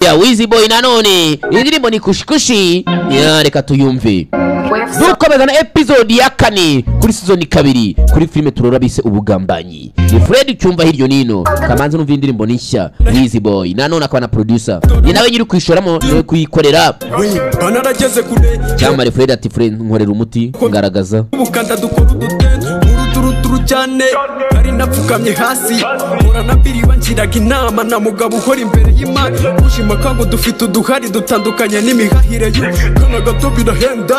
Ya Wizzy Boy nanone indirimbo ni kushikushi ya reka tuyumve. Dukomeza na episode ya 4 kuri season 2 kuri filme turora bise ubugambanyi. Ni Fred cyumva hiryo nino kamanzi numva indirimbo nishya Wizzy Boy nanone akaba na producer. Ni nawe nyiri kwishoramo no kuyikorera. Cyamare Fred ati Fred nkorera umuti ngaragaza. Ubukanda dukora udutente uruturu cyane ari napfukamye hasi ora nabiri bankiraga inama na mugabo uhora imbere y'Imana kushima kango dufite uduhari dutandukanye n'imihahire y'ukana gato birahenda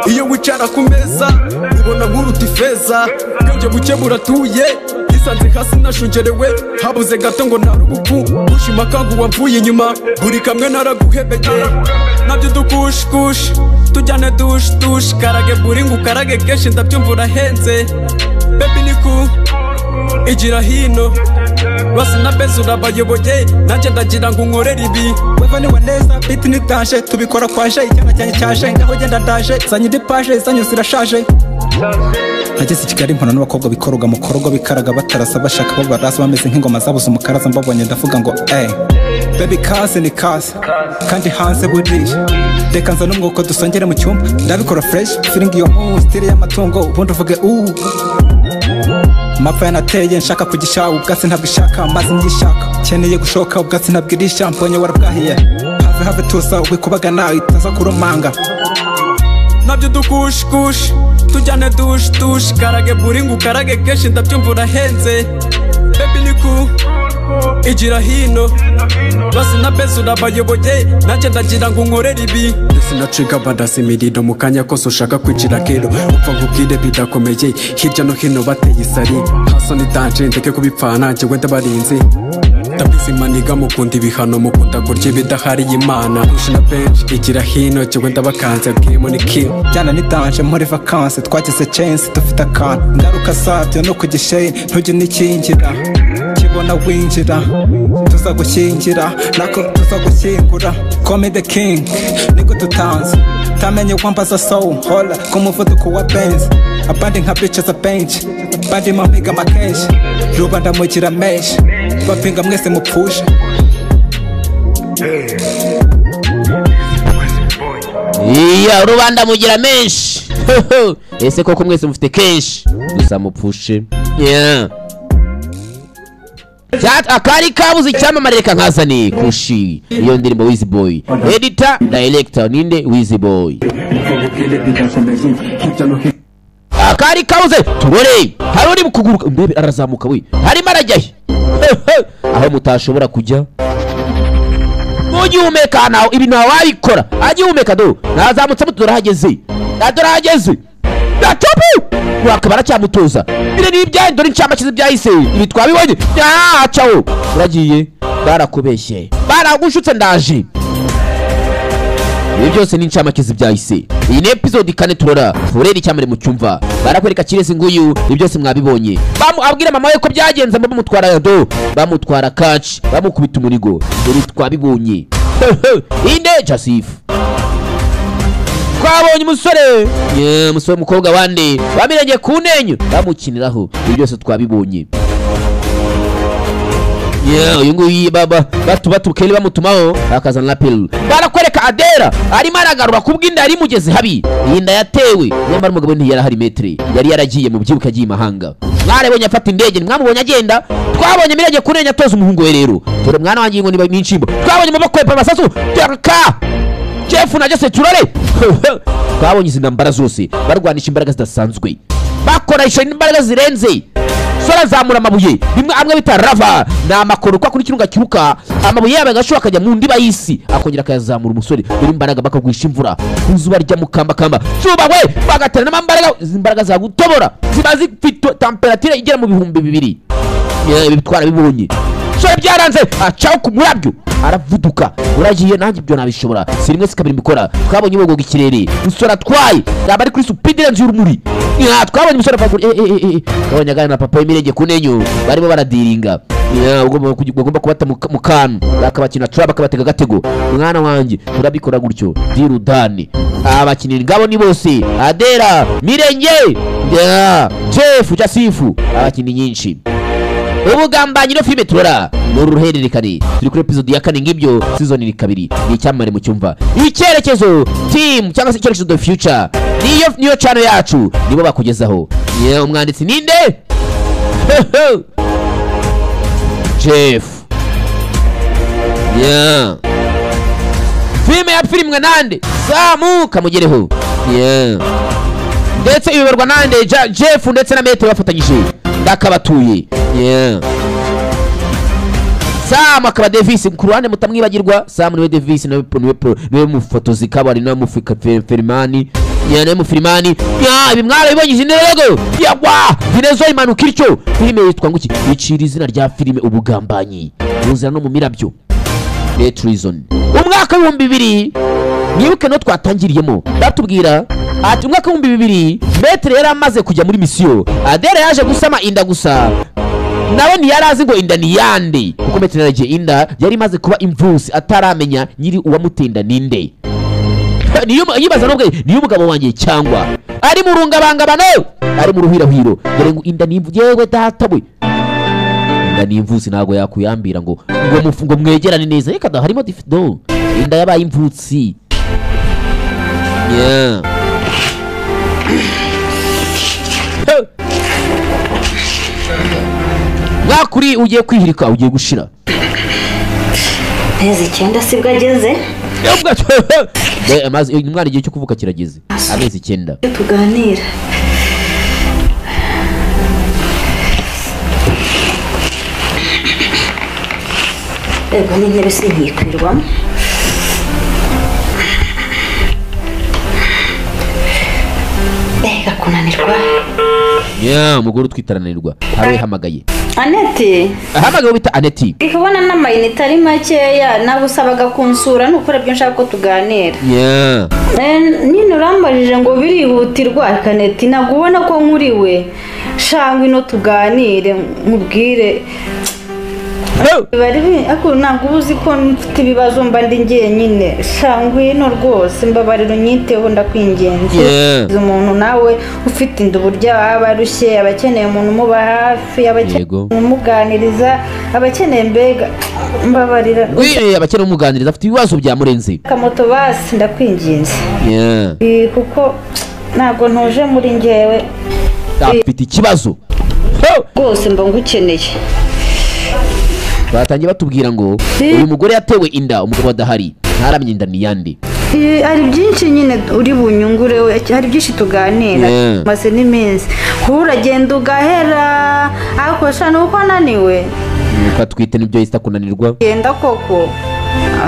iyo wicara ku meza ubona nkuruta ifeza bwenge buke buratuye isanze hasi nashungerewe habuze gato ngo narubupfu kushima kango wamvuye inyuma buri kamwe naraguhebeye nabyo dukush kush tujyane dush dush karage buri ngo karage kenshi ndabyumva urahenze baby niku igira hino basi na benzo urabayoboye nanjye ndagira ngo unkorere ibi weva ni waneza biti nitashe tubikora kwaje icyana cyanjye cyaje ngaho genda ndaje zanye dipaje zanyu zirashaje. Nageze i Kigali mpona n'abakobwa bikoroga mu korogo bikaraga batarasa bashaka babarasa bameze nk'ingoma zabuze umukaraza mbabonye ndavuga ngo eh baby kaze ni kaze kandi hanze buriya reka nza n'umwuko dusongere mu cyumba ndabikora fresh feeling iyo mu style y'amatungo ubundi uvuge mapfa yanateye nshaka kugisha ubwatsi ntabwo ishaka amazi nyishaka keneye gushoka ubwatsi ntabwo irisha mbonye warabwahiye have have tusa wikubagana itaza kurumanga nabyo dukush kush tujyane dush dush karage buri ngo karage kenshi ndabyumva urahenze baby niku igira hino basi na benzo urabayoboye nanjye ndagira ngo unkorere ibi sinaciga badasimiriro mu kanya kose ushaka kwicira kero upfa nkubwire bidakomeye hirya no hino bateye isari hasa ni danje ndeke kubipfana njyewe ndabarinze ndabizi maniga mukunda ibihano mukunda kurya ibidahari y'Imana na bench igira hino njyewe ndabakanze game ni kill jyana ni danje muri vacances twagize chance dufite akantu ngaruka zabyo no kugishane ntujye nikingira kibona winjira tuza gushyingira nako tuza gushyingura call me the king niko tutanze tamenye wambaza soul hola ku muvuduko wa Benz abandi nka bitches a bench bandi mamiga makenshi rubanda mugira menshi bapinga mwese mupfushe. Iya rubanda mugira menshi ese koko mwese mufite kenshi gusa mupfushe. Yeah. Akari kabuze icyamamare reka nkazane kushi iyo ndirimbo Wizzy Boy editor director ninde Wizzy Boy. Akari kabuze turore hari uri kuguruka mbebe arazamuka we harimo arajya aho mutashobora kujya mugihumeka nawe ibi ntawe wabikora agihumeka do nazamutse muturahageze nadorahageze datopu wakaba aracyamutoza bire ni ibyaye dore incamake byahise ibi twabibonye byacaho uragiye barakubeshye baragushutse ndaje ibi byose ni incamake byahise. Iyi ni episode 4 turora Fureri icyamare mu cyumva barakwereka kirezi nguyu ibi byose mwabibonye abwira mama we ko byagenze bamutwara do bamutwara catch bamukubita umurigo dore twabibonye inde Jasif twabonye umusore umusore mukobwa wande bamirenge ku nenyo bamukiniraho ibi byose twabibonye. Uyu nguyu baba batu keli bamutumaho akazana na pill barakwereka Adera arimo aragarura kubw'inda yari mugeze habi iyi nda yatewe nyamara umugabo ntiyarahari metre yari yaragiye mu byibuka agiye imahanga mwarebonye afata indege mwamubonye agenda twabonye mirenge ku nenyo atoza umuhungu we rero dore mwana wanjye ngo ni nshimbo twabonye mabakwepa amasasu ka Jeff na Jesse turore twabonye izi ntambara zose barwanisha imbaraga zidasanzwe bakoresha imbaraga zirenze sora zamura amabuye bimwe amwe bita rava na makoro kwa kuri kirunga kiruka amabuye yabaga gashoka akajya mu ndiba y'isi akongera akayazamura umusore biri imbaraga bakagwisha imvura kuzuba rya mukamba kamba zuba we bagatera n'ambaraga imbaraga zagutobora ziba zifite temperature igera mu 2000 ibi twarabibonye sora byaranze acaho ku murabyo aravuduka uragiye nanjye ibyo nabishobora si rimwe si kabiri mbikora twabonye bogoga ikirere usora twaye yaba ari kuri speed irenze y'urumuri twabonye umusore afagura twabonye agana na papa w'imirenge ku nenyo barimo baradiringa ugomba kubata mu kantu bakabakina trap bakabatega agatego mwana wanjye turabikora gutyo dirudani abakinira ngabo ni bose Adera Mirenge Jeff Jasifu abakinyi nyinshi. Ubugambanyi no filime turora ni uruhererekane. Turi kuri episode ya 4 ngibyo, season ni 2. Ni icyamamare mu cyumva. Icyerekezo team cyangwa se icyerekezo the future. Niyo channel yacu nibo bakugezaho. Ye umwanditsi ninde? Jeff. Yeah. Filime ya filimwe nande? Samu kamugereho. Yeah. Ndetse iyoborwa nande? Jeff ndetse na Mete bafatanyije. Ndakabatuye. Yeah. Sam akaba Davis ku ruhande mutamwibagirwa. Sam niwe Davis niwe mufotozi kabari niwe mufirimani. Ya niwe mufirimani. Ya ibi mwarabibonye izinelego. Yagwa Vinezo imanuka ityo. Filime yitwa nguki? Icira izina rya filime ubugambanyi. Ruzira no mu mirabyo. The Treason. Umwaka 2000 nibuke no twatangiriyemo. Batubwira ati umwaka 2000 Metre yari amaze kujya muri mission. Adele yaje gusama inda gusa. Nawe ntiyarazi ngo inda ni yande. Kuko Metre yaragiye inda yari imaze kuba imvusi ataramenya nyiri uwamutinda ninde. Niyo yibaza nubwe niyo umugabo wanjye cyangwa ari mu rungabangabano ari mu ruhirahiro dore ngo inda ni yewe data we. Inda ni imvusi ntago yakuyambira ngo ngo mwegerane neza. Reka da harimo do inda yabaye imvutsi. Yeah. Mwakuri ugiye kwihirika ugiye gushira. Amezi 9 sibwo ageze. Amazi umwana igihe cyo kuvuka kirageze. Amezi 9. Tuganira. Ego n'intebe sinkikwirwamo. Mbega kunanirwa. Yeah, umugore utwitaranirwa. Hari hamagaye. Aneti. Ahamagaye bita Aneti. Ikubona n'amayinite ari makeya nagusabaga kunsura nukora byo nshaka ko tuganira. Yeah. Nino urambarije ngo birihutirwa Aneti nagubona ko nkuriwe. Shangwe no tuganire nkubwire. Bari ako ntabwo uzi ko mfite ibibazo mba ndi ngenyine. Shangwe no rwose mbabarira unyiteho ndakwingenze. Umuntu nawe ufite inda uburyo aba arushye abakeneye umuntu umuba hafi abakeneye umuganiriza abakeneye mbega mbabarira. Abakeneye umuganiriza afite ibibazo bya murenzi. Kamoto basi ndakwinginze. Kuko ntabwo ntuje muri ngewe. Afite ikibazo. Rwose mba ngukeneye. Batangiye batubwira ngo uyu mugore yatewe inda umugabo adahari ntaramenya inda ni yande. Hari byinshi nyine uri bunyungure hari byinshi tuganira maze n'iminsi uragenda ugahera ariko sha nuko ananiwe nuko atwite nibyo yita kunanirwa genda koko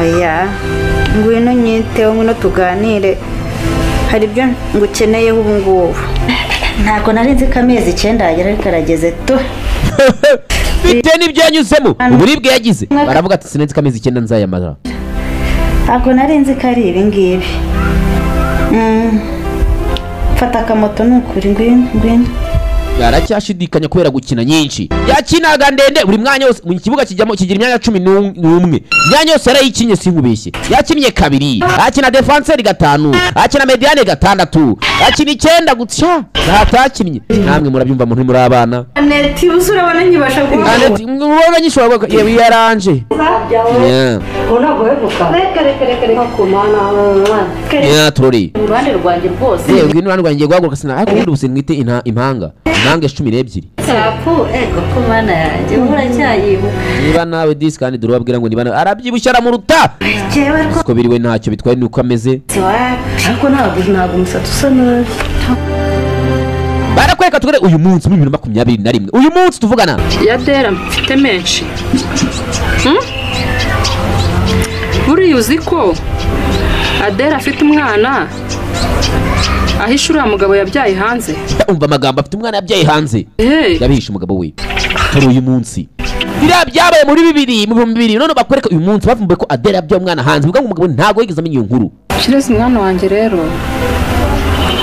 oya ngwino nyiteho ngwino tuganire hari ibyo ngukeneyeho ubu ngubu. Ntabwo narinzi ko amezi 9 yagera ariko arageze tu. Bitewe n'ibyo yanyuzemo uburibwe yagize baravuga ati sinenzi ko amezi 9 nzayamara. Ntabwo narinzi ko ari ibi ngibi. Fata akamoto nukuri ngwino ngwino. Aracyashidikanya kubera gukina nyinshi. Yakinaga ndende buri mwanya wose mu kibuga kijyamo kigira imyanya 11. Imyanya yose yarayikinye sinkubeshye. Yakinnye 2, akina defenseur 5, akina mediane 6, akina 9 gutya. Ntakinnye. Namwe murabyumva muntu muri abana. Aneti usurabona nkibasha guha. Aneti murabona nyishobora yewe yaranje. Ubona guhebuka. Reka reka reka reka kumana. Yeah, turori. Uruhande rwanjye rwose. Yewe ngwino uruhande rwanjye guhaguruka sina ariko ubundi businwite impanga. Nange 12. Sapu ego kumana yanjye uracyayibuka. Niba nawe disi kandi dore wabwira ngo niba arabyibushye aramuruta. Siko biriwe ntacyo bitwaye nuko ameze. Ariko ntabwo umusatsi usa nabi. Barakwereka tugere uyu munsi muri 2021. Uyu munsi tuvugana. Ya dera mfite menshi. Buriya uzi ko Adera afite umwana ahisha uriya mugabo yabyaye hanze. Umva amagambo afite umwana yabyaye hanze. Yabihishe umugabo we. Kuri uyu munsi. Biriya byabaye muri 2000 none bakwereka uyu munsi bavumbuye ko Adera yabyaye umwana hanze. Bivuga ngo umugabo ntago yigeze amenya iyo nkuru. Kirezi mwana wanjye rero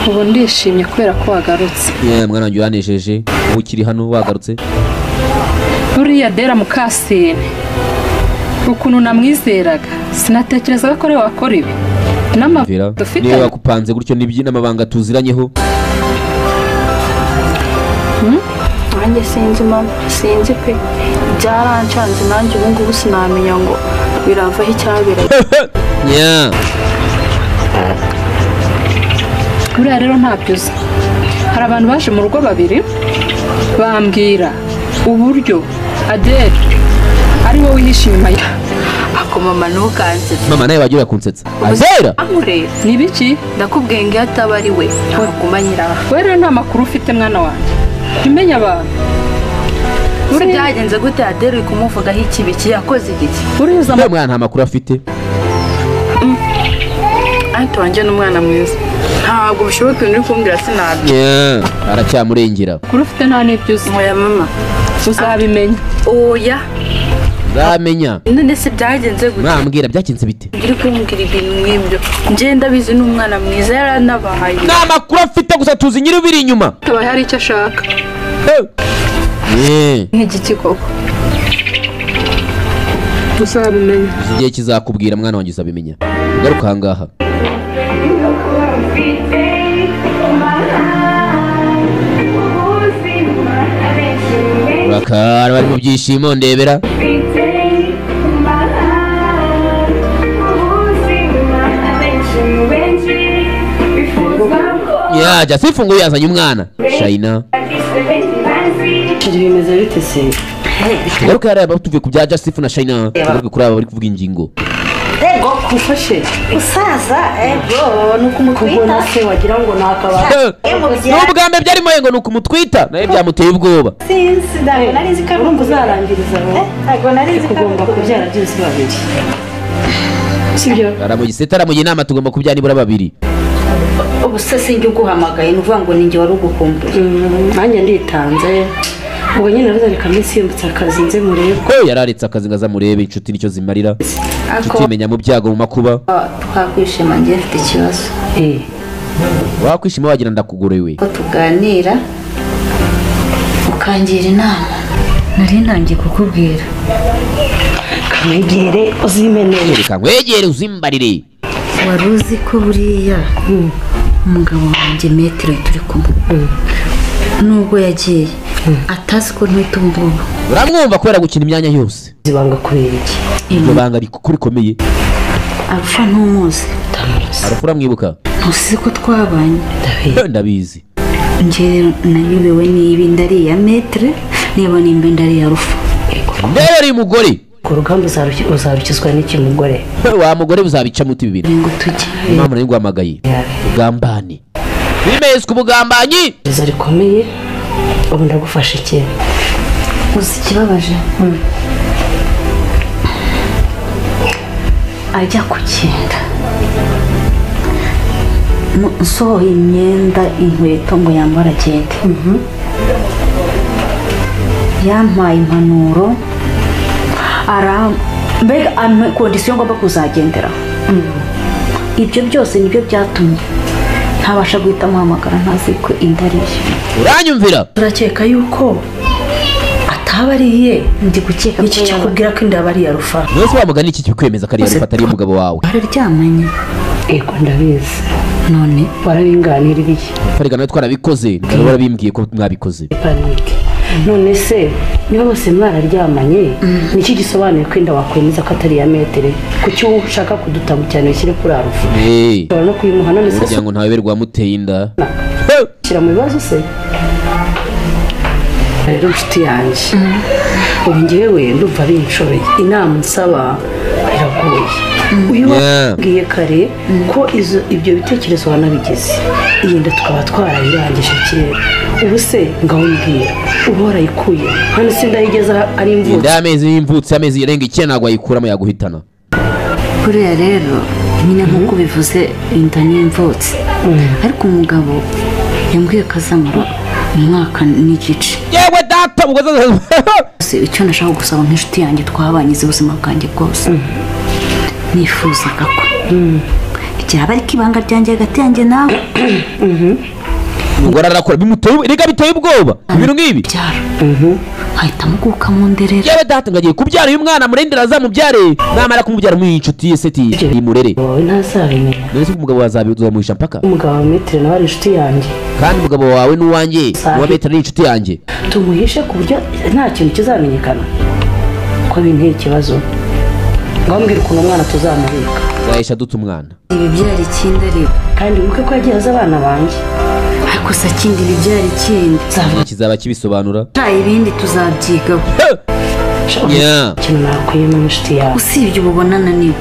ubu ndishimye kubera ko wagarutse. Mwana wanjye uranejeje ubu ukiri hano wagarutse. Buriya Adera mukasine ukuntu namwizeraga sinatekerezaga ko ariwe wakora ibi. Niba bakupanze gutyo n'ibyi n'amabanga tuziranyeho. Nanjye sinzi mama, sinzi pe, byarancanze nanjye ubu ngubu sinamenya ngo biravaho icyabera. Buriya rero ntabyo uzi. Hari abantu baje mu rugo babiri bambwira uburyo Adele ari wowe wihishe inyuma ye. Ako mama ntukansetse. Mama nawe wagira kunsetsa. Adele ni biki? Ndakubwiye ngo ataba ari we ntabwo nyiraho. Wewe rero nta makuru ufite mwana wanjye. Umenya abantu. Buri byagenze gute Adele uri kumuvugaho ikibiki yakoze igiki? Uriza mwana nta makuru afite. Anto wanjye n'umwana mwiza. Ntabwo bishoboka ibintu uri kumbwira sinabyo. Aracyamurengera. Kuri ufite nta n'ibyo uzi. Oya mama. Uzabimenya. Oya. Uzamenya. None se byagenze gute? Mwambwira byagenze bite? Uri kumbwira ibintu nk'ibyo. Njye ndabizi n'umwana mwiza yaranabahaye. Nta makuru afite gusa tuzi nyiri biri inyuma. Taba hari icyo ashaka. Nk'igiki koko. Uzabimenya. Igihe kizakubwira mwana wanjye uzabimenya. Garuka ahangaha. Bakara bari mu byishimo ndebera. Ya Jasifu ngo yazanye umwana Shaina. Bimeze bite se? Garuka yari tuvuye ku bya Jasifu na Shaina, tugaruke kuri aba bari kuvuga ingingo. Ego kufashe. Usaza ego nukumutwita. Kubona se wagira ngo nakaba. N'ubwa mbere byarimo ngo nukumutwita naye byamuteye ubwoba. Sinzi ndago nari nzi ko urumva uzarangiriza aho. Ntago nari nzi ko ugomba kubyara byose babiri. Sibyo? Aramugiseta aramugira inama tugomba kubyara nibura babiri. Ubu se sinjye uguhamagaye nuvuga ngo ninjye wari ugukumbuye. Nanjye nditanze. Ubwo nyine reka minsi yambutse akazi nze murebe. Ko yararetse akazi ngaza murebe inshuti nicyo zimarira. Tutimenya mu byago mu makuba. Twakwishima ngiye mfite ikibazo. Wakwishima wagira ndakugorewe. Ko tuganira ukangira inama. Nari ntangiye kukubwira. Kamwegere uzimenere. Kamwegere uzimbarire. Wari uzi ko buriya umugabo wanjye metero turi kumwe. Nubwo yagiye atazi ko ntwite ubungubu. Uramwumva kubera gukina imyanya yose. Zibanga kubera iki? Iryo banga rikomeye. Alpha ntumuzi. Alpha uramwibuka? Ntuzi ko twabanye. Ndabizi. Njye nayobewe niba inda ari iya metre niba nimba inda ari iya Alpha. Ndebe ari umugore. Ku rugamba uzarukizwa n'iki mugore? Wa mugore uzabica muti bibiri. Ngo tujye. Mama nari guhamagaye. Ugambane. Bimeze kubugambanyi. Izo rikomeye. Ubu ndagufasha iki? Uzi ikibabaje? Ajya kugenda nsohoye imyenda inkweto ngo yambara agende. Yampaye impanuro mbega kondisiyo ngomba kuzagenderaho. Ibyo byose nibyo byatumye ntabasha guhita muhamagara ntazi ko inda ari iye. Uranyumvira? Turakeka yuko ataba ari iye. Ndi gukeka iki kikubwira ko inda ari iya Rufa. Mwese wamugana iki kikwemeza ko ari iya Rufa atari umugabo wawe? Bararyamanye. Ego ndabizi. None warabinganiriye. Farega nawe twarabikoze, nawe warabimbwiye ko mwabikoze. Panique. None se niba bose mwararyamanye niki gisobanuye ko inda wakwemeza ko atari iya metere? Kuki wowe ushaka kudutamu cyane ushyire kuri Alpha? Ushobora no kuyimuha none se kugira ngo ntawe wamuteye inda. Shyira mu bibazo se. Rero nshuti yanjye ubu njyewe ndumva binshobeye. Inama nsaba iragoye. Uyu wabwiye kare ko ibyo bitekerezo wanabigize, iyi nda tukaba twarayirangije kera. Ubu se ngaho mbwira uba warayikuye hano se ndayigeza ari imvutsi. Inda y'amezi y'imvutsi amezi yarenga icyenda ntabwo wayikuramo yaguhitana. Buriya rero nyine nk'uko bivuze inda ni imvutsi, ariko umugabo yambwiye ko azamara umwaka n'igice. Yewe data ubwo icyo nashaka gusaba nk'inshuti yanjye twabanye ubuzima bwanjye bwose, nifuzaga ko ryaba ariko ibanga ryanjye hagati yanjye nawe. Umugore arakora bimuteye rega biteye ubwoba ibintu nk'ibi. Nkahita muguka mu nderera. Yewe data ngagiye kubyara uyu mwana murendera azamubyare. Namara kumubyara mu inshuti ye Seti imurere. Wowe ntazabimenya. None se umugabo wazabizamuhisha mpaka? Umugabo wa Metero nawe ari inshuti yanjye. Kandi umugabo wawe n'uwanjye uwa Metero ni inshuti yanjye. Tumuhishe ku buryo nta kintu kizamenyekana. Ko binteye ikibazo. Ngambwira ukuntu umwana tuzamubika. Zahisha duta umwana. Ibi byari ikindi ariko. Kandi wibuke ko yagiye aza abana banjye. Ariko se kindi ibi byari ikindi. Kizaba kibisobanura. Nta ibindi tuzabyigaho. Ikintu nakwiyemo inshuti yawe. Usibye ububonana niwe.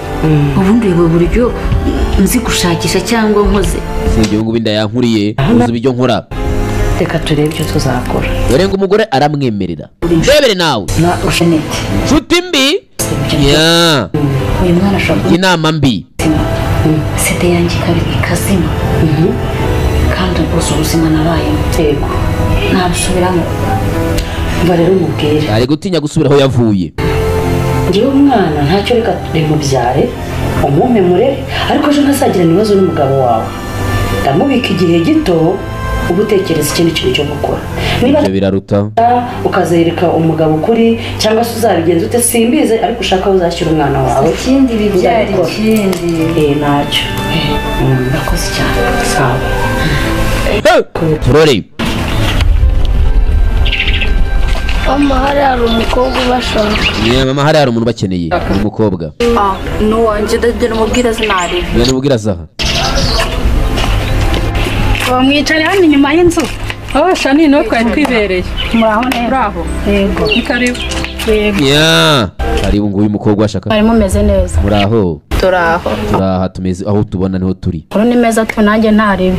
Ubundi ubu buryo nzi gushakisha cyangwa nkoze. Usibye ubu inda yankuriye uzi ibyo nkora. Reka turebe icyo tuzakora. Dore ngo umugore aramwemerera. Ndebere nawe. Na ushenete. Inshuti mbi. Uyu mwana ashobora inama mbi. Site yanjye ikazima. Kandi uzi ubuzima nabayemo. Yego. Nabusubiramo. Mva rero umubwire. Ari gutinya gusubira aho yavuye. Ngewe umwana ntacyo reka rimubyare, umumpe murere, ariko ejo ntazagirana ibibazo n'umugabo wawe. Ndamubika igihe gito uba utekereza ikindi kintu cyo gukora. Niba biraruta ukazereka umugabo ukuri cyangwa se uzabigenza ute simbize, ariko ushaka aho uzashyira umwana wawe. Ikindi bibyara ikindi. Ntacyo. Urakoze cyane. Sawa. Turore. Mama hari hari umukobwa ubashaka. Mama hari hari umuntu bakeneye umukobwa. Nuwanjye ndagera umubwira zinari. Ndagera umubwira zaha. Bamwicare hano inyuma y'inzu. Oh Shani no twari twibereye. Muraho neza. Muraho. Yego. Ni karibu. Yego. Yeah. Karibu nguyu umukobwa ashaka. Barimo meze neza. Muraho. Turaho. Turaha tumeze aho tubona niho turi. Kuri ni meza tu nanjye ntaribe.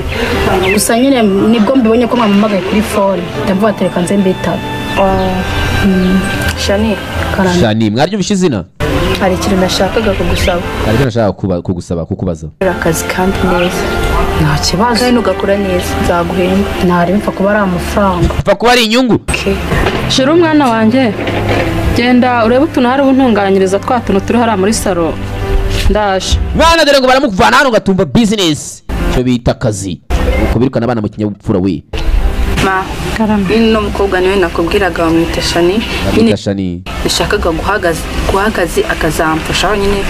Gusa nyine nibwo mbibonye ko mwamamagaye kuri phone. Ndavuga tereka nze mbitabe. Shani. Shani mwaryumvishe izina? Hari ikintu nashakaga kugusaba. Hari ikintu nashaka kugusaba kukubaza. Akazi kandi neza. Nta kibazo. Kandi ugakora neza nzaguhemba. Ntari bipfa kuba ari amafaranga. Bipfa kuba ari inyungu. Shira umwana wanjye. Genda urebe utuntu hari ubuntunganyiriza twa tuntu turi hariya muri salo. Ndaje. Mwana dore ngo baramukuvana hano gatumva business. Cyo bita akazi. Uko birukana abana mu kinyabupfura we. Ma, no mukobwa niwe nakubwiraga bamwita Shani. Nyine Shani. Nashakaga guha akazi akazamfasha nyine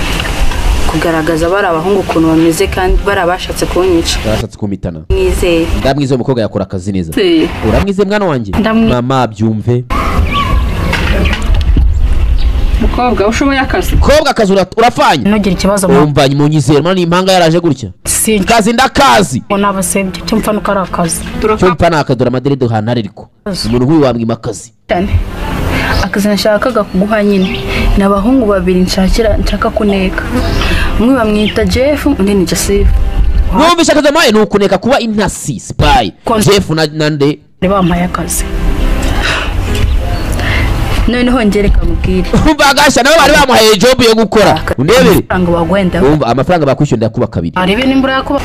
kugaragaza bari abahungu ukuntu bameze kandi barabashatse kunyica. Barashatse kumitana. Mwizeye. Ndamwizeye umukobwa yakora akazi neza. Uramwizeye mwana wanjye? Mama byumve. Mukobwa ushoboye akazi. Mukobwa akazi urafanya. Nugira ikibazo umva munyizere mwana impanga yaraje gutya. Kazi ndakazi. Nabasebye cyo mfa nuko ari akazi. Cyo mfa nakadora amaderede hantare ariko. Umuntu nk'uyu wamwima akazi. Akazi nashakaga kuguha nyine ni abahungu babiri nshaka kuneka. Umwe bamwita Jeff undi ni Joseph. Numvisha akazi maye ni ukuneka kuba intasi spy. Jeff na nande bampaye akazi. Noneho ngereka mubwire. Umva gasha nabo bari bamuhaye job yo gukora. Undebere. Amafaranga Umva amafaranga bakwishyura ndakuba kabiri. Arebe nimbura yakuba.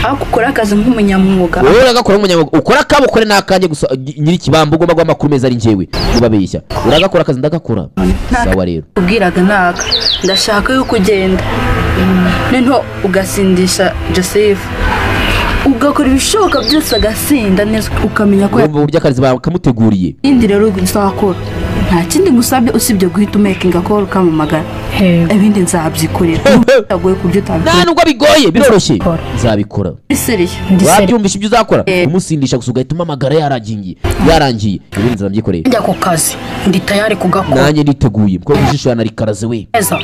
Aho ukora akazi nk'umunyamwuga. Wowe uragakora nk'umunyamwuga. Ukora akabo ukore nakanje gusa nyiri kibambo ugomba guha amakuru meza ari njyewe. Ubabeshya. Uragakora akazi ndagakora. Sawa rero. Ubwiraga naka. Ndashaka yuko ugenda. Noneho ugasindisha Joseph. Ugakora ibishoboka byose agasinda neza ukamenya ko urumva uburyo akazi bakamuteguriye. Indi rero uzakora. Nta kindi ngusabye usibye guhita umakinga call ukamamagara. Ibindi nzabyikorera. Ndagoye kubyo utabikora. Nta nubwo bigoye biroroshye. Nzabikora. Wabyumvisha ibyo uzakora? Umusindisha gusa ugahita umamagara yaragingiye. Yarangiye. Ibindi nzabyikorera. Njya ku kazi. Ndi tayari kugakora. Nanjye niteguye. Kuko ijisho yanarikaraze we. Neza.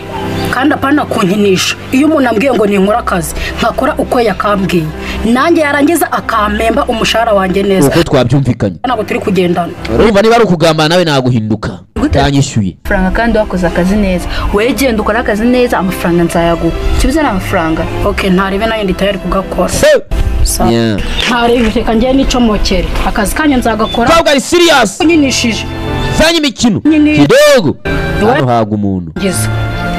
Kandi apana kunkinisha. Iyo umuntu ambwiye ngo ninkora akazi, nkakora uko yakambwiye. Nanjye yarangiza akampemba umushahara wanjye neza. Uko twabyumvikanye. Ntabwo turi kugendana. Urumva niba ari ukugambana nawe naguhinduka. Utanyishyuye. Amafaranga kandi wakoze akazi neza. Wewe genda ukora akazi neza amafaranga nzayaguha. Kibuze n'amafaranga. Okay, ntarebe nanjye ndi tayari kugakora. Ntarebe reka njye nicomokere. Akazi kanyu nzagakora. Kabwa ari serious. Nkinishije. Zanye imikino. Kidogo. Hano haga umuntu.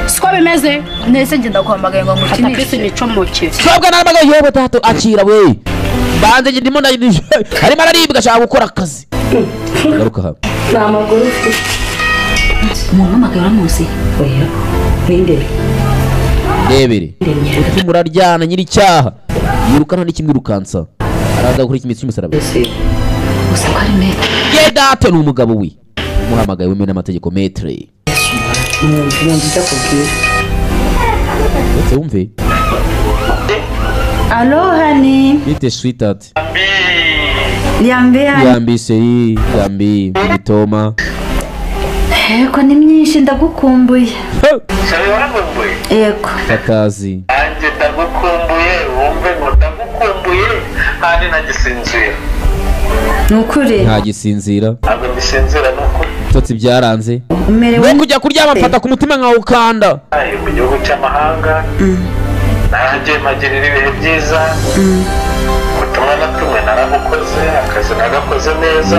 Siko bimeze nese ngenda guhamagaye ngo ngukinishe nicomokere. Kabwa naramagaye yewe tato akira we. Banze ndimo arimo araribwa ashaka gukora akazi. Garuka hano. Nta maguru ufite. Umuntu wamagaye uramuzi? Oya. Ninde? Ndebere. Muraryana nyiri cyaha. Yirukana n'ikimwirukansa. Araza gukora ikimenyetso cy'umusaraba. Gusa ko ari meta. Ye data ni umugabo we. Umuhamagaye wemewe n'amategeko maître. Mwumva icyo akubwira. Ndetse wumve. Allo honey. Bite sweetheart. Yambi. Yambi chérie, yambi mitoma. Yego ni myinshi ndagukumbuye. Yego. Katazi. Anje ndagukumbuye, wumve ngo ndagukumbuye kandi nagisinzira. Nukuri. Ntagisinzira. Ntabwo ngisinzira nukuri. Ibitotsi byaranze. Umerewe no kujya kuryama mfata ku mutima nkawukanda. Mu gihugu cy'amahanga. Nanjye mpagirira ibihe byiza. Ubutumwa natumwe narabukoze, akazi nagakoze neza.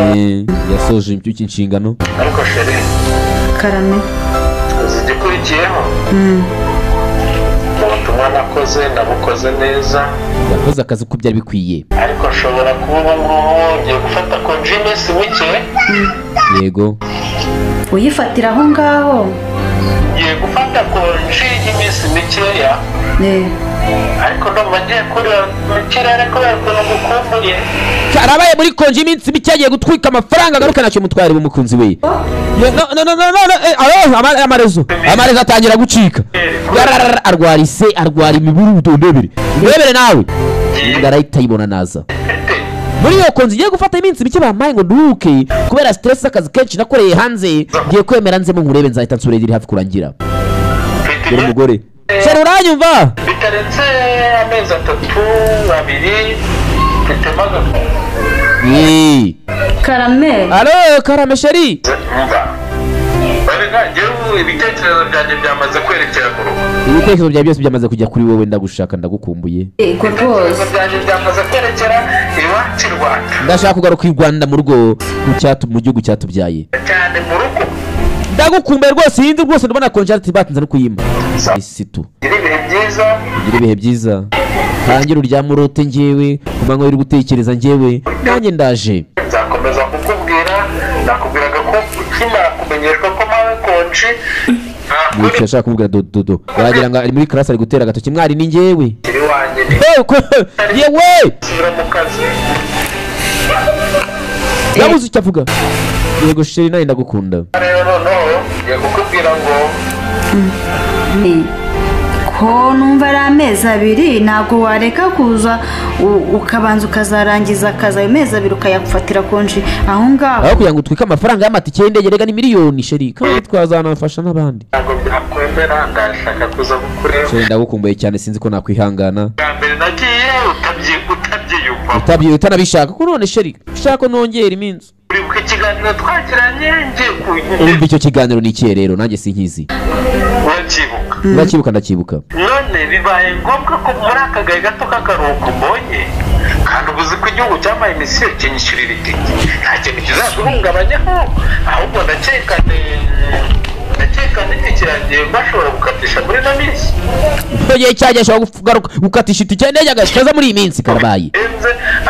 Yasoje imbyuki inshingano. Ariko chérie. Karame. Uzi igikurikiyeho? Ubutumwa nakoze nabukoze neza. Yakoze akazi uko byari bikwiye. Ariko nshobora kuba ubu ngubu ngiye gufata konji iminsi mike. Yego. Uyifatira aho ngaho? Ngiye gufata konji y'iminsi mikeya. Ariko ndumva ngiye kurira mu kirere kubera ukuntu ngukumbuye. Karabaye muri konji iminsi mike agiye gutwika amafaranga agaruka ntacyo mutware b'umukunzi we. No no no no, amarezo. Amarezo atangira gucika. Arwara ise, arwara imiburudo ndebere. Ndebere nawe. Ndarahita yibona naza. Muri iyo konji ngiye gufata iminsi mike bamaye ngo nduhuke kubera stress z'akazi kenshi nakoreye hanze, ngiye kwemera nzemo nkurebe nzahita nsubira iri hafi kurangira. Dore umugore. Chérie uranyumva? Bitarenze amezi 3 2 mfitemaga. Karame. Allo Karame chérie. Barega njyewe ibitekerezo byanjye byamaze kwerekera mu rugo. Ibitekerezo byawe byose byamaze kujya kuri wowe, ndagushaka ndagukumbuye. Yego rwose. Byanjye byamaze kwerekera iwacu i Rwanda. Ndashaka kugaruka i Rwanda mu rugo mu gihugu cyatubyaye. Cyane mu rugo. Ndagukumbuye rwose yindi rwose ndabona konjati batinze no kuyimba. Isitu. Gira ibihe byiza. Gira ibihe byiza. Tangira uryama urote njyewe, kumanywa uri gutekereza njyewe, nanjye ndaje. Nzakomeza kukubwira, nakubwiraga ko ukimara kumenyeshwa ko mawe konji. Nicyo ashaka kumubwira dodo. Wagira ngo ari muri class ari gutera agatoki mwari ni njyewe. Yewe! Yabuze icyo avuga. Yego chérie nawe ndagukunda. Rero noneho ngiye kukubwira ngo ko numva ari amezi 2 ntabwo wareka kuza ukabanza ukazarangiza akazi ayo mezi 2 ukayafatira konji aho ngaho. Aho kugira ngo utwike amafaranga y'amatike y'indege rega ni miliyoni chérie kandi twazanafasha n'abandi. Ntabwo byakwemera ndashaka kuza kukureba. Chérie ndagukumbuye cyane sinzi ko nakwihangana. Mbere nagiye utabyiyumva. Utanabishaka ko none chérie ushaka nongera iminsi. Uribuka ikiganiro twagiranye ngiye ku Umva icyo kiganiro ni ikihe rero nanjye sinkizi. Urakibuka? Ndakibuka ndakibuka. None bibaye ngombwa ko muri aka gahe gato k'akaruhuko mbonye kandi ubuzi ko igihugu cyamaye imisiyo kinyishyurira itike nta kintu kizaguhungabanyaho ahubwo ndakeka n'itike yanjye bashobora gukatisha muri ino minsi. Icyo gihe cyagiye ashobora kugaruka gukatisha itike y'indege agashikaza muri iyi minsi karabaye.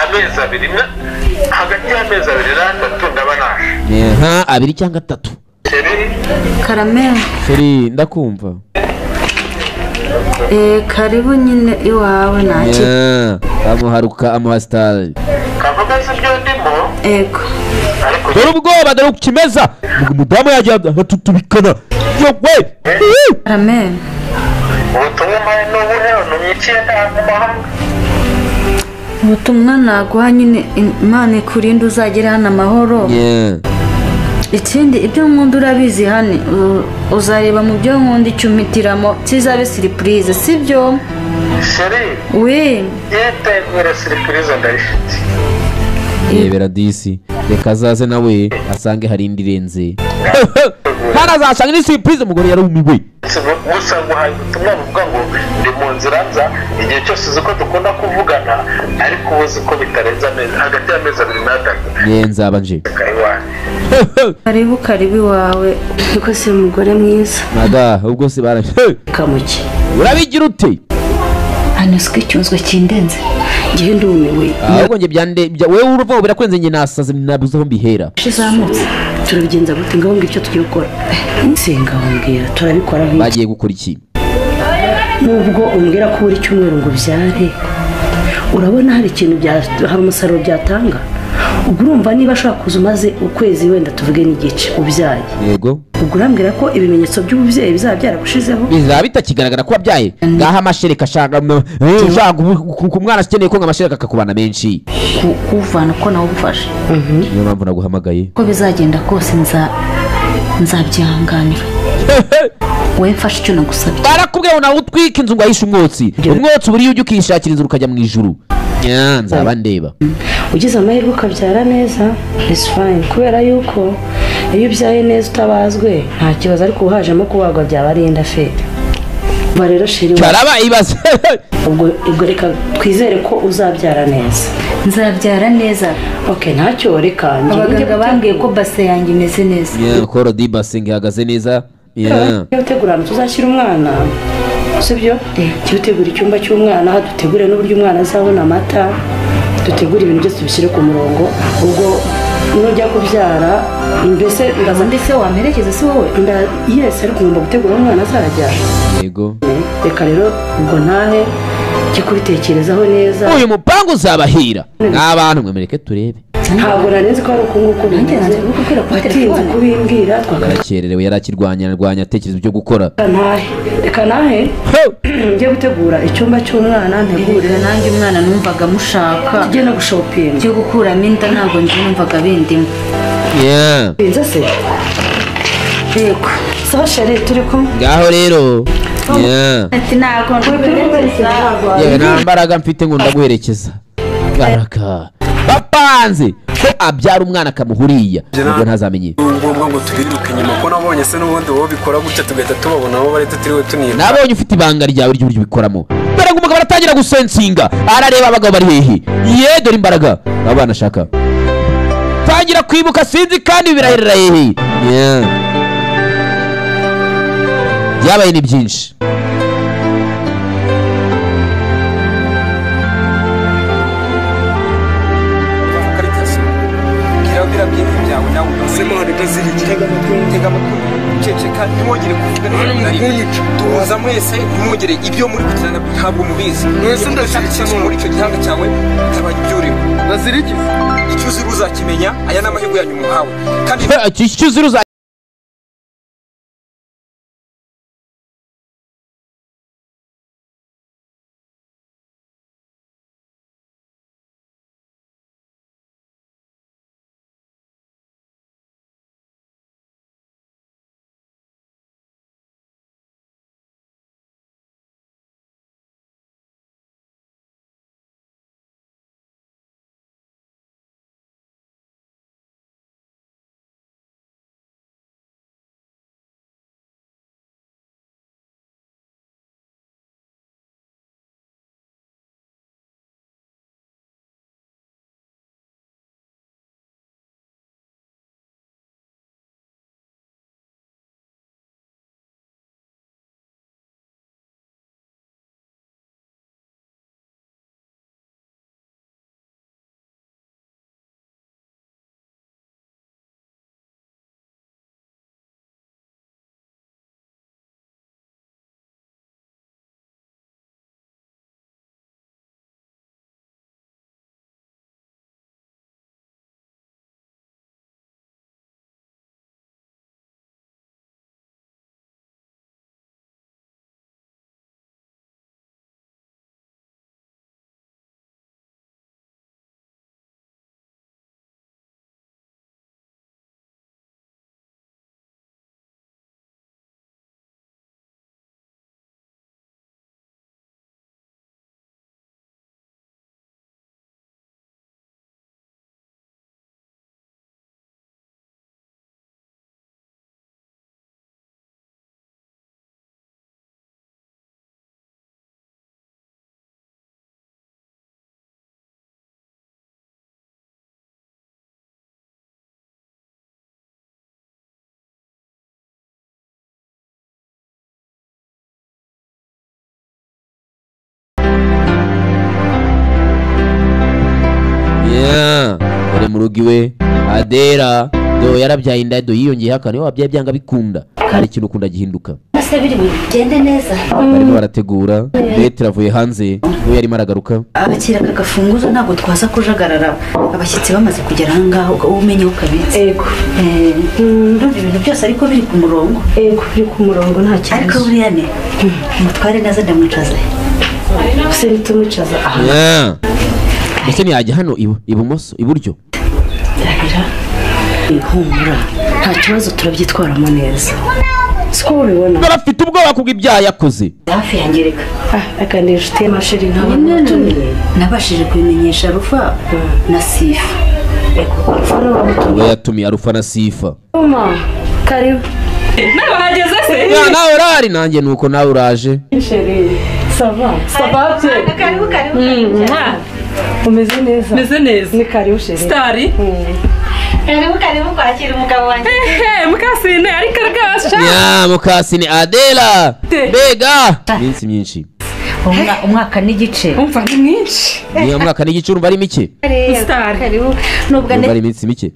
Amezi 2 hagati y'amezi 2 na 3 ndaba naje. Aha 2 cyangwa 3. Karame. Chérie ndakumva. Karibu nyine iwawe nake. Amuharuka amuha style. Kavuga se ibyo ndimo? Ego. Dore ubwoba dore ukimeza. Umudamu yagiye atutubikana. Yewe. Karame. Ubutumwa mpaye n'ubuhe numyikiye nta mu mahanga. Ubutumwa naguha nyine Imana ikurinde uzagera hano amahoro. Ikindi ibyo nkunda urabizi hano uzareba mu byo nkunda icyo umpitiramo kizabe surprise sibyo? Chérie. Oui. Yetegura surprise ndayifite. Yebera disi reka azaze nawe asange hari indi irenze. Harazashanga ni surprise umugore yarumiwe. Gusa nguhaye ubutumwa buvuga ngo ndi mu nzira nza igihe cyose uzi ko dukunda kuvugana ariko ubu uzi ko bitarenze amezi hagati y'amezi 2 na 3. Ye nzaba nje. Karibu karibu iwawe. Niko si umugore mwiza. Mada ubwo se bara. Kamuki. Urabigira ute? Hano siko icyunzwe kindenze. Ngiye ndumiwe. Ahubwo nge byande wewe uruvuga birakwenze nge nasaze nabuze aho mbihera. Shizamutse. Turabigenza gute ngaho ngicyo tugiye gukora? Nsenga wambwira turabikora nk'iki. Bagiye gukora iki? Nubwo umbwira ko uri cyumweru ngo byare. Urabona hari ikintu hari umusaruro byatanga. Ubwo urumva niba ashobora kuza umaze ukwezi wenda tuvuge n'igice ubyaye. Yego. Ubwo urambwira ko ibimenyetso by'ububyeyi bizaba byaragushizeho? Bizaba bitakigaragara ko wabyaye. Ngaha amashereka ashaka ku mwana akeneye ko amashereka akakubana menshi. Kuvana uko nawe ubufasha. Niyo mpamvu naguhamagaye. Ko bizagenda kose nzabyihanganira. Wowe mfashe icyo nagusabye. Barakubwiye ngo nawe utwike inzu ngo ahishe umwotsi. Umwotsi buriya ujya ukishakira inzu ukajya mu ijuru. Nzaba ndeba. Ugize amahirwe ukabyara neza is fine, kubera yuko iyo ubyaye neza utabazwe nta kibazo, ariko uhajemo kubagwa byaba ari inda feri. Ba rero shiri karaba ibaze. Ubwo reka twizere ko uzabyara neza. Nzabyara neza. Okay, ntacyo reka abaganga bambwiye ko base yanjye imeze neza. Koro di base ngihagaze neza. Utegura ahantu tuzashyira umwana, sibyo? Dutegura icyumba cy'umwana, dutegure n'uburyo umwana azabona amata, dutegure ibintu byose tubishyire ku murongo. Ubwo nujya kubyara mbese ndaza ndetse wamperekeza si wowe? Yes, ariko ngomba gutegura umwana azajya. Yego. Reka rero ubwo ntahe njye kubitekerezaho neza. Uyu mupangu uzabahira n'abantu mwe mureke turebe. Ntabwo nari nzi ko ari uku nguku bimeze, watinze kubimbwira. Yarakererewe, yarakirwanya arwanya atekereza ibyo gukora. Reka nahe njye gutegura icyumba cy'umwana, ntegure nanjye umwana numvaga mushaka tujye no gushopinga cyo gukuramo inda, ntabwo njye numvaga bindimo. Binze se? Yego. Sawa sheri, turi kumwe ngaho rero. Ati ntabwo nta mbaraga mfite ngo ndaguherekeza. Baraka bapanze ko abyara umwana akamuhuriya ubwo ntazamenye. Ngombwa ngo tubiruke inyuma ko nabonye se n'ubundi wowe bikora gutya tugahita tubabona aho bari tutiriwe tuniba. Nabonye ufite ibanga ryawe ry'uburyo ubikoramo. Mbaraga umugabo aratangira gusensinga, arareba abagabo bari hehe. Ye dore imbaraga abana ashaka. Tangira kwibuka sinzi kandi biraherera hehe. Byabaye ni byinshi. Duhuza mwese ntimwongere ibyo muri gukina ntabwo mubizi. Mwese ndashaka muri icyo gihanga cyawe ntabanye ibyo urimo. Bazirikize. Icyo uzira uzakimenya, aya ni amahirwe yanyu muhawe. Kandi icyo uzira Dore mu rugo iwe Adera do yarabyaye inda do yiyongeye hakana iyo wabyaye byanga bikunda hari ikintu ukunda gihinduka. se biri bugende neza. Barimo barategura, Metero avuye hanze, we yarimo aragaruka. Abakira aka gafunguzo ntabwo twaza kujagarara abashyitsi bamaze kugera aha ngaho umenye uko kabitse. Yego. Ndumva ibintu byose ariko biri ku murongo. Yego, biri ku murongo nta kibazo. Ariko buriya ne umutware neza ndamwicaza. Se nitumwicaza aha. Yeah. Ese ntiyajya hano ibumoso iburyo? Rahira, ihumura nta kibazo turabyitwaramo neza. Siko ubibona. Barafite ubwoba kubw'ibyaha yakoze. Hafi yangereka. Aka ni inshuti y'amashuri ntabwo natumiye. Nabashije kubimenyesha Rufa na Sifa. Ubwo yatumiye Rufa na Sifa. Mama, karibu. Nawe wahageze se? Ya nawe urari nanjye nuko nawe uraje. Chérie, ça va? Ça va bien. Karibu karibu. Umeze neza? Meze neza. Ni karibu chérie. Stari. Karibu karibu kwakira umugabo wanjye. Mukasine ariko rwasha. Ya Mukasine Adela. Mbega iminsi myinshi. Umwaka n'igice. Umva ni mwinshi. Ni umwaka n'igice urumva ari mike. Stari. Karibu nubwo ari iminsi mike.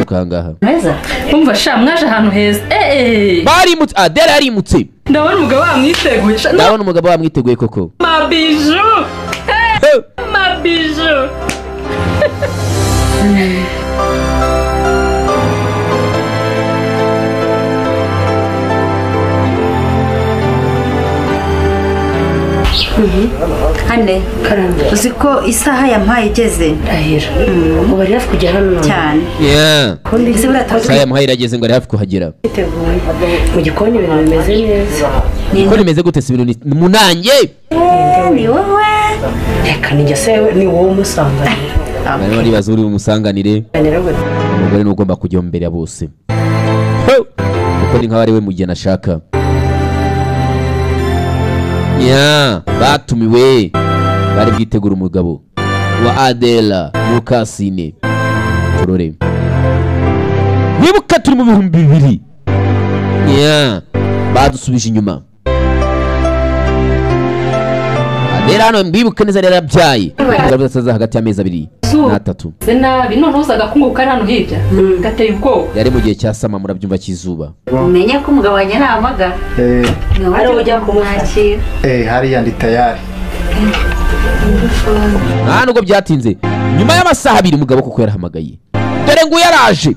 Ukangaha. Neza. Umva sha mwaje ahantu heza. Barimutse Adela yarimutse. Ndabona umugabo wamwiteguye. Ndabona umugabo wamwiteguye koko. Ma bijou. Ma bijou. Hane, uzi ko isaha yampaye igeze. Rahira, ubu ari hafi kugera hano cyane. Yeah. Isaha yamuhaye irageze ngo ari hafi kuhagera. Mu gikoni ibintu bimeze neza. Igikoni bimeze gute se ibintu ni munange? Ni wowe. Reka nijye se ni wowe umusanganira. Barimo baribaza uri bumusanganire. Umugore ni ugomba kujya imbere ya bose. Kuko ni nkaho ari we mugeni ashaka. Ya, batumiwe bari bwitegura umugabo wa Adela Mukasine. Turore. Nibuka turi mu 2000. Ya, badusubije inyuma. Adela hano mbibuke neza rero yarabyaye. Yavuze hagati y'amezi 2 na 3. Se nabi none uzaga kunguka hano hirya. Gateye ubwoba. Yari mu gihe cya sama murabyumva kizuba. Umenye ko umugabo wanjye ntahamagara. Ari ujya kumwakira. Hariya ndi tayari. Nta nubwo byatinze. Nyuma y'amasaha 2 umugabo koko yarahamagaye. Dore ngo yaraje.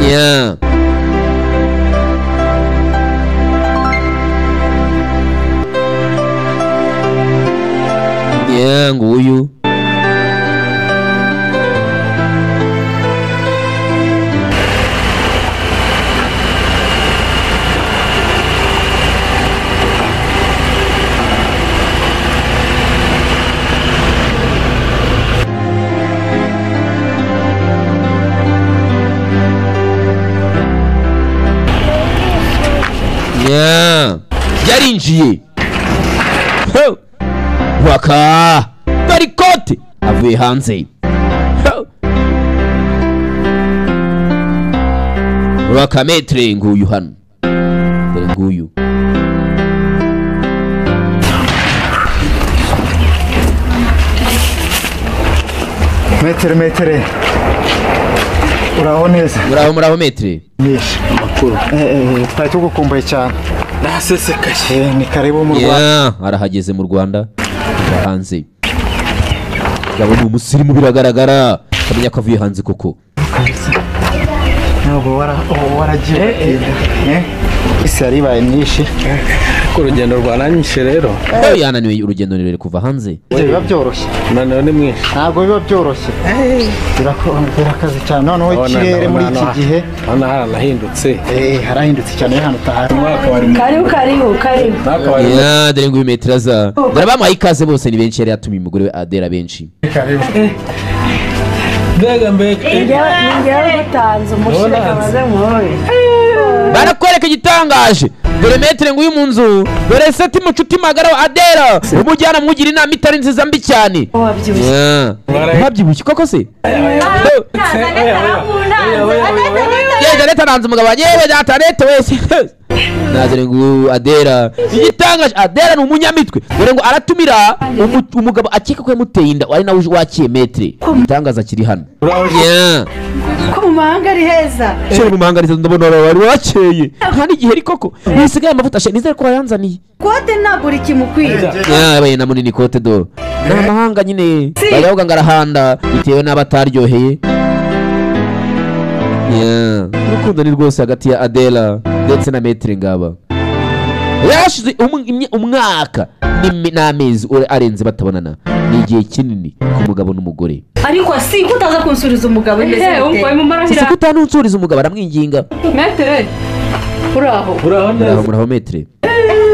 Yeah. Yeah, nguyu. Yeah. Yarinjiye. Waka. Dore ikote avuye hanze. Waka metre nguyu hano. Dore nguyu. Metre metre. Uraho neza. Muraho muraho metre. Nishe amakuru. Twari tugukumbuye cyane. Ndasesekaye. Ni karibu mu Rwanda. Yeah, arahageze mu Rwanda. Hanze. Gabo ni umusirimu biragaragara. Kamenya ko avuye hanze koko. Ntabwo waragiye. Isi yaribaye myinshi. Ko urugendo rwaranyishe rero. Yananiwe urugendo rurerure kuva hanze. Biba byoroshye. None ni mwinshi. Ntabwo biba byoroshye. Birakaze cyane. Noneho ikirere muri iki gihe hano haranahindutse. Harahindutse cyane hano utahari. Karibu karibu karibu. Ya dore ngo ibimetero aza. Dore bamuhaye ikaze bose ni benshi yari yatumiye umugore we Adela benshi. Karibu. Mbega mbega. Njyewe gutanze umushira kamaze muhobe. Barakwereka igitangaje. Dore metre nguyu mu nzu. Dore seti mucuti magara wa Adela. Umujyana mugira inama itari nziza mbi cyane. Wabyibushye koko se? Yewe leta nanze umugabo yewe data leta wese. Nazere ngo Adera igitangaje, Adera ni umunyamitwe, dore ngo aratumira umugabo akeka ko yamuteye inda ari nawe wakiye metre. Igitangaza kiri hano. Ko mu mahanga ari heza. Cyo mu mahanga ari heza, ndabona wari wakeye. Nta n'igihe ariko koko nisigaye amavuta she, nizere ko wayanzaniye. Kote ntabwo ikimukwiye. Yabaye na munini kote do. N'amahanga nyine baravuga ngo arahanda bitewe n'abataryoheye. Urukundo ni rwose hagati ya Adela ndetse na Metre ngaba. Yashize umwaka n'amezi arenze batabonana. Ni igihe kinini ku mugabo n'umugore. Ariko si ko utaza kunsuriza umugabo ndetse bite? Si ko utanunsuriza umugabo, aramwinginga. Metre uraho. Uraho neza. Uraho Metre.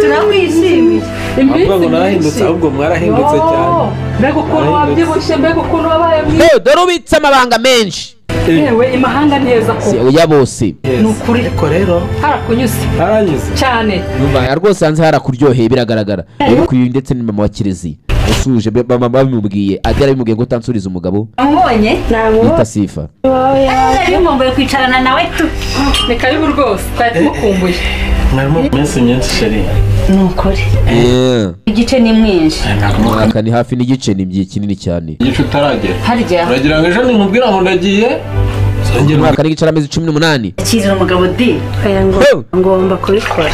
Turakwishimiye. Ahubwo ngo narahindutse, ahubwo mwarahindutse cyane. Mbega ukuntu wabyibushye, mbega ukuntu wabaye mwiza. Dore ubitse amabanga menshi. Yewe imahanga neza ko oya bose ni ukuri. Ariko rero harakunyuze, haranyuze cyane. Numva rwose hanze harakuryoheye biragaragara. Rero uyu ndetse ni mama wa Kirezi usuje mama babimubwiye, Adela bimubwiye ngo utansuriza umugabo. Namubonye bita Sifa. Nari nkumbuye kwicarana nawe tu. Ni karibu rwose, twari tumukumbuye. Mwarimo iminsi myinshi sheri. Ni ukuri. Igice ni mwinshi. Umwaka ni hafi n'igice, ni igihe kinini cyane. Igice utaragera. Harya. Uragira ngo ejo nimubwira ngo ndagiye. Umwaka n'igice amezi 18. Akizira umugabo di. Ngomba kubikora.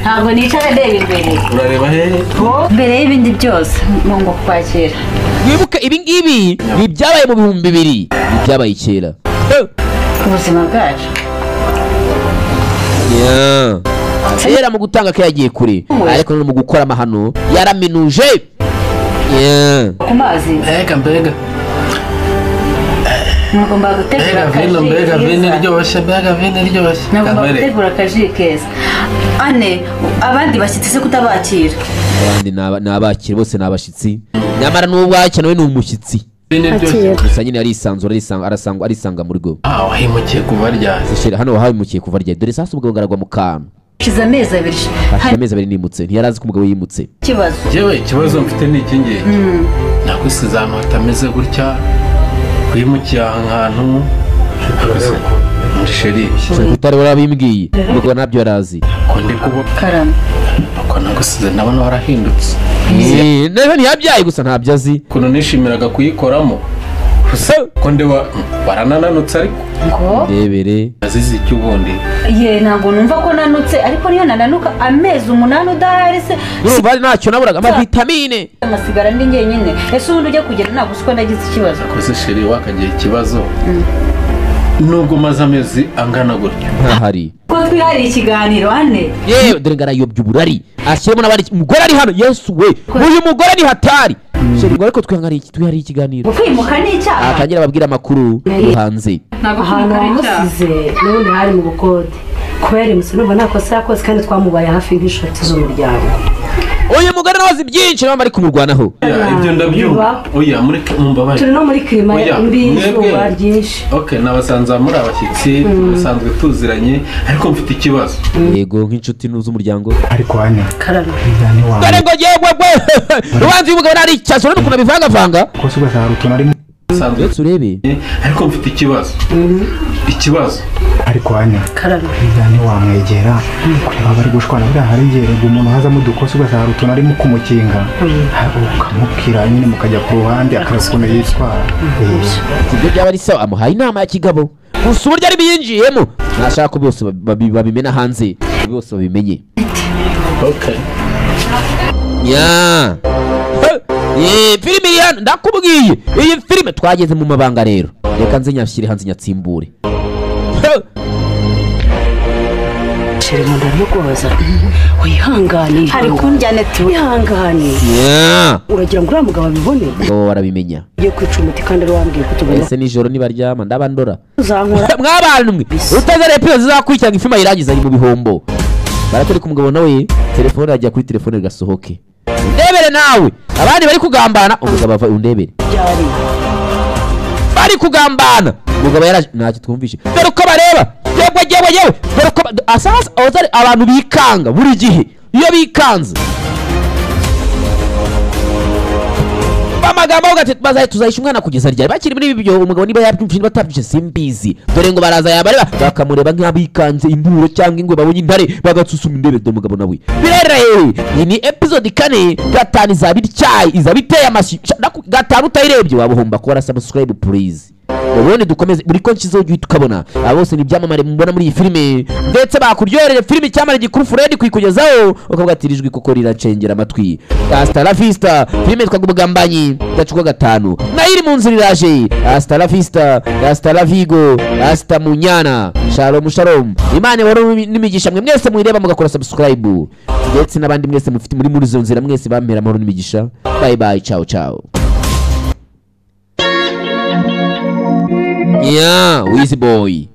Ntabwo nicara ndeba imbere. Urareba hehe? Mbere y'ibindi byose ngomba kukwakira. Wibuke ibi ngibi ni byabaye mu 2000, ni byabaye kera. Ubuzima bwacu. Adela mu gutanga ko yagiye kure, ariko no mu gukora amahano yaraminuje. Ku mazi. Mbega mbega. Ngomba gutegura akaji. Mbega vino iryoshye, mbega vino iryoshye. Ngomba gutegura akaji keza. Ane abandi bashyitsi se kutabakira. Abandi nabakira bose nabashitsi. Nyamara n'ubwakira nawe ni umushyitsi. Gusa nyine arisanzura, arisanga arisanga mu rugo. Wahimukiye kuva ryari? Sishira hano wahimukiye kuva ryari? Dore sasa ubwo ngaragwa mu kantu. Shize amezi abiri. Hashize amezi abiri nimutse, ntiyarazi ko umugabo yimutse. Ikibazo. Jewe ikibazo mfite ni iki ngiki. Nakwisize ahantu hatameze gutya, wimukiye ahantu sheri. Utari warabimbwiye, umugabo ntabyo yarazi. Ko ndi kubo. Karame. Ko nagusize ndabona warahindutse. Nawe ntiyabyaye gusa ntabyo azi. Kuno nishimiraga kuyikoramo. Ko ndeba baranananutse ariko. Ndebere. Azize iki ubundi? Ye ntabwo numva ko nanutse, ariko niyo nananuka amezi 8 udahari se. Urumva ntacyo naburaga ama vitamine. Amasigara ndi njyenyine. Ese ubundi ujya kugenda ntabwo usiko nagize ikibazo. Koze sheri wakagiye ikibazo. Nubwo maze amezi angana gutyo. Ntahari. Ko twihariye ikiganiro ane. Yewe dore ngarayobya uburari. Ashyiremo n'abandi umugore ari hano. Yesu we. Uyu mugore ni hatari. Sheri ngo ariko twihariye ikiganiro. Kwimuka ni icyaha. Atangira ababwira amakuru hanze. Ahantu wamusize n'ubundi hari mu bukode. Kubera imutse numva nta kosa yakoze kandi twamubaye hafi nk'inshuti z'umuryango. Uyu mugore nawe azi byinshi niyo bari kumurwanaho. Ibyo ndabyumva. Oya mureke mumbabaye. Turi no muri klima mbi izuba ryinshi. Okay, nabasanze muri abashyitsi musanzwe tuziranye, ariko mfite ikibazo. Yego nk'inshuti z'umuryango. Ariko hane. Karame. Dore ngo yegwe gwe. Ubanza uyu mugabo nari cyaso n'ukuntu abivangavanga. Kose ugasanga utuntu arimo. Sanzwe turebe. Ariko mfite ikibazo. Ikibazo. Ariko hane. Karame. Ni wamwegera kureba bari gushwana bwa hari igihe umuntu hazamo udukosa ugasanga utuntu arimo kumukinga. Ukamubwira nyine mukajya ku ruhande akareba ukuntu yitwara. Ibyo byaba ari sawa, amuhaye inama ya kigabo. Gusa uburyo ari biyinjiyemo ntashaka ko bose babimena hanze, bose babimenye. Okay. Ya. Filime iri hano ndakubwiye. Iyi filime twageze mu mabanga rero. Reka nze nyashyire hanze nyatsimbure. Sheri mu nda kubaza. Wihangane. Hari kunjyane tu. Wihangane. Uragira ngo uriya mugabo abibone? Oh arabimenya. Ugiye kwica umuti kandi ari wambwiye ko tugomba. Ese nijoro nibaryama ndabandora. Uzankora. Mwabantu mwe. Utazare episode zizakurikirana ifilime irangiza ari mu bihombo. Barakwereka umugabo nawe telefone ajya kuri telefone gasohoke. Ndebere nawe. Abandi bari kugambana umugabo ava undebere. Bari kugambana. Umugabo yaraje ntacyo twumvishe. Dore uko bareba. Yewe yewe yewe. Dore uko asasa ozari abantu bikanga buri gihe. Iyo bikanze Umva amagambo avuga ati bazaye tuzahisha umwana kugeza ryari? Bakiri muri ibi byo, umugabo niba yabyumvise, niba atabyumvise simbizi. Dore ngo baraza, yabareba bakamureba nk'abikanze inturo cyangwa ingwe babonye intare, bagatsusuma indebe. Dore umugabo nawe birera. Iyi ni episode 4, 5 izaba ityaye, izaba iteye amashyi. 5 utayirebye waba uhomba. Kora subscribe please, ubundi dukomeze. Buri ko nshyizeho ujye uhita ukabona. Aba bose ni ibyamamare mubona muri iyi filime, ndetse bakuryohereje filime. Icyamamare gikuru Fred kuyikugezaho, ukavuga ati iri jwi kuko riracengera amatwi. Hasta la vista. Filime yitwa Ubugambanyi gacuka 5, nayo iri mu nzira iraje. Hasta la vista, hasta la vigo, hasta munyana. Shalom shalom, Imana ihore n'imigisha mwe mwese muyireba mugakora subscribe, ndetse n'abandi mwese mufite muri izo nzira mwese bampera amahoro n'imigisha. Bye bye, ciao ciao. Yeah, Wizzy Boy.